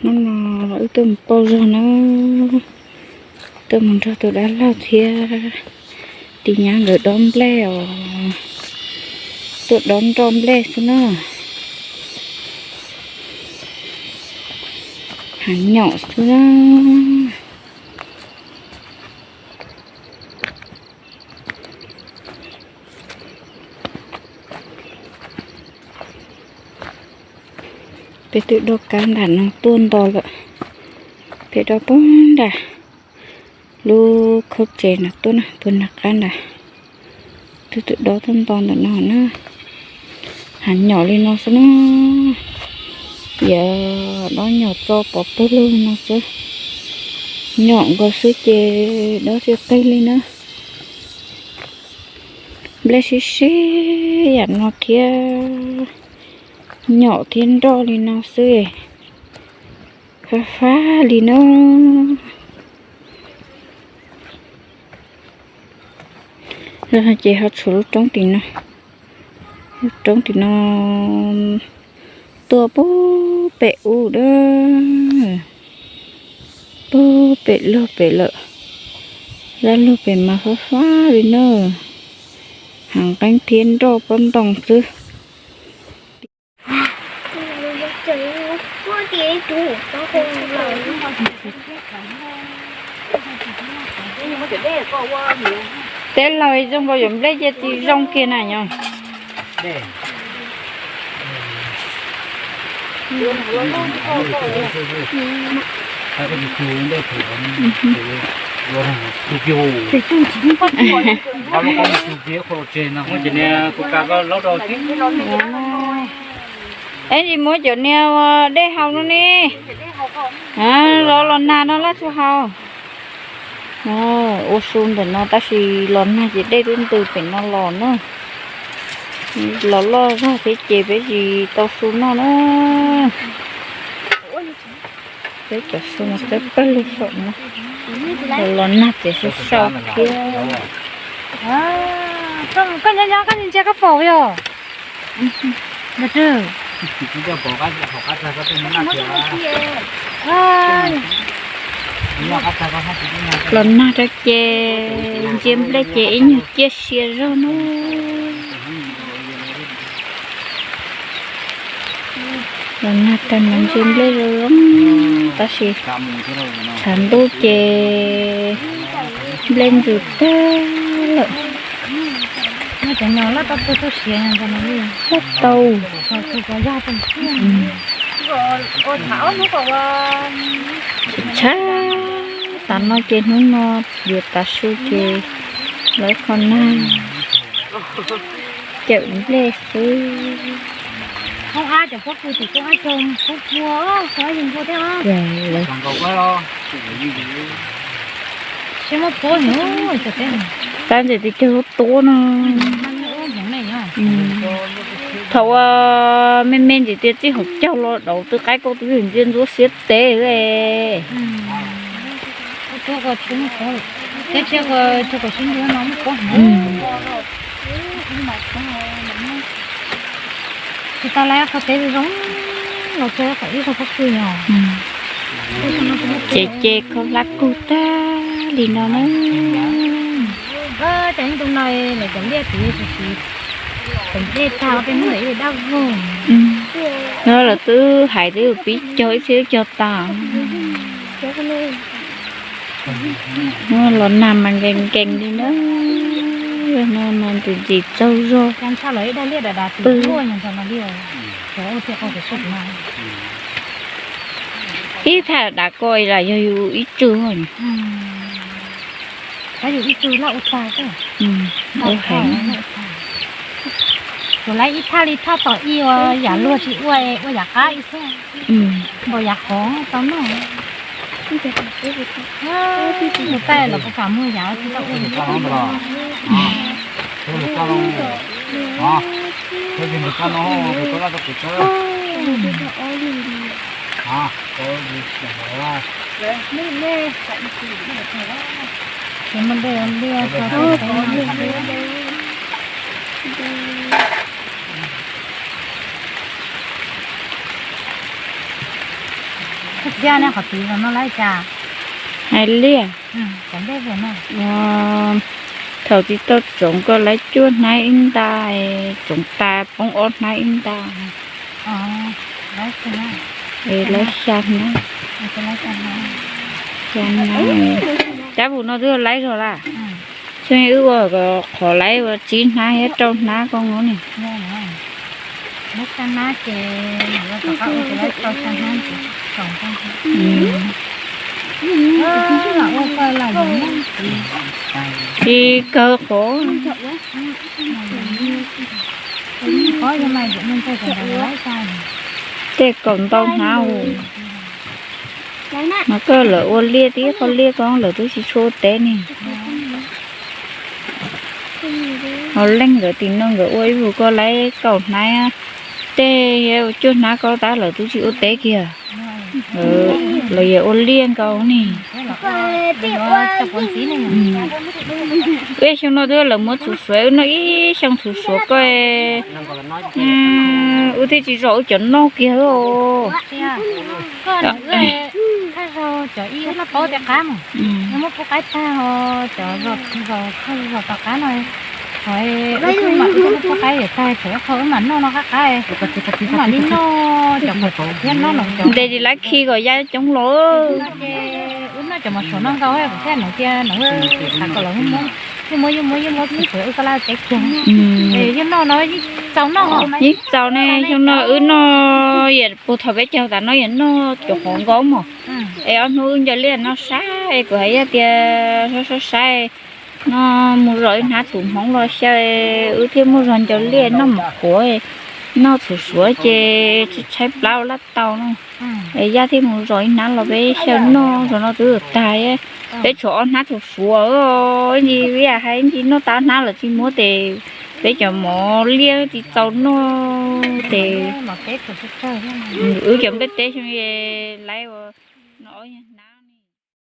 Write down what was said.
Hnub no wb tuaj mus pauj zog na, tuaj mus nrog tus dab laug thiab tis nyab nkawd dob nplej os. Tuaj dob nroj nplej xwb na, hav nyom xwb na. Peb twb dob kab nram no tuaj nto lawm. Peb dob puag nram lub khaub tsev no tuaj na, puag nram qab nram. Twb twb dob tuaj nto ntawm no na. Hav nyom li no xwb na. Yog dob nyom tso pov pawg lug li no xwb. Nyom nkaus xwb ces dob tsis qig li na. Nplej sib sib yam no thiab, nyom thiab nroj li no xwb, fab fab li na. Ces ho tshuav lub roob tim no, lub roob tim no tuaj puag pem ub dab, puag pem lug pem lawm. Dab lug pem mas fab fab li na, hav nqeeb thiab nroj pob ntoo xwb. Teb laug zoo nkaus yuav nplej ces tsis zoo kiag na nyob. Es tsis muab cov niag dej haus no ne. Los los nag no laj tsis haus. Ua su ntawm no tab sis los nag ces dej twb ntws pem no los na. Los loj zog thiab ces peb tsis tau su noj na. Peb cov su mas txawb pawg lug saum no. Los nag ces sau sau thiab. Koj nyob nyob koj ntsia koj pom yog. Los nag rau ces ntsia nplej ces ib nyuag ciaj sia zog na. Los nag tag mas ntsia nplej zoo zoo, tab sis tshav ntuj ces nplej ntsws tag lawm. Laj tau. Tshab tas no ces hnub no yuav tav su ces lawv qhov nag cawm nplej xwb. Tab ntawm tis caug tuab no. Thaum uas me me ntsis tias txij hauv caug los dauv twb qaib kauj twb ntsia ntsuab xiab teb li. Tsis tas lawv qhov teb zoo los tso kom ib qho pob kws no. Ces ces khaub hlab kug tag li no na. Cov ib ntu no lawv cov liaj txiv tsis, cov liaj tag tej hnub ntawd ib dab vog. No lawv twb hais twb pib cog ib txhia cog tas. Los nag mas nkees nkees li na. No mas ntxim ntxim tsaug zog. Ib thaj dav ko lam yog yus ib tsug. Tus lawv ib thaj li thaj tom ib ua yam luag tsis ua, ua yam qab ib xwb, npaum yam qhov tau noj. Tus taij los kuv kam muag yam tsis tau ua li. Liaj ne, qhov txiv los no lawv cas? Hais liaj. Thaum tsis tau tsoom koj lawv cuab hnab ib nta, tsoom tas poob ob hnab ib nta. Es lawv xya hnab. Xya hnab. Cab vus no twb lawv zog lawm. Xyoo wb ua kom qhov lawv ua tsib hnab thiab rau hnab koob ne. Tsis kawg qhov. Tej kaum ntau hnab. Mas koj lawv ua liaj tib qho liaj koob lawv twb tsis tshua ua teb ne. Ho leej nkawd tim no nkawd ua ib vus koj lawv kaum hnab, tej cuaj hnab koob tab lawv twb tsis ua teb kiag. Lawv yog ua liaj nkaus ne. Wb xyoo no twb lawv muab txhuv suav, wb noj ib xyoo txhuv suav koj. Wb thiaj tsis zom wb cov noj kiag. Cov ib lab paub tias qab mus, muab pub qaib tag, cov zom, zom, zom tom qab no, qhov wb pub qaib tag, thaum ib qho wb mam noj no qab qab, wb mam li noj cov pom thiab noj no cov. Ntes tsis lawv khi kom ya coob los. Wb noj cov mos suav no nkaus, kuv thiaj nug tias nws xav kom los yeej muab, yeej muab, yeej muab txhuv suav wb koj laj teb kiag. Yeej noj no, yeej txaus noj. Yeej txaus ne, xyoo no wb noj, puag thaum peb caug tas no yog noj cov qhov nkaus mog. Es ob hnub wb ncaws liaj noj sab, es kuv hais yog tias sab sab saib, no mus zom ib hnab txhuv hmoov los xyaw, wb thiaj muaj zog ncaws liaj noj mov qhuav, noj txhuv suav ces tshaib plab ua laj tau no. Es Yaj thiaj mus zom ib hnab los peb xyaw noj, zaum no twb tag, peb tshuav ob hnab txhuv suav. Ib ntsis ib yam hais ib ntsis noj tau ob hnab lawm tsis muab tes, peb cov mov liaj tsis txaus noj tes. Wb cov nplej teb xyoo lawv ua no ob hnab.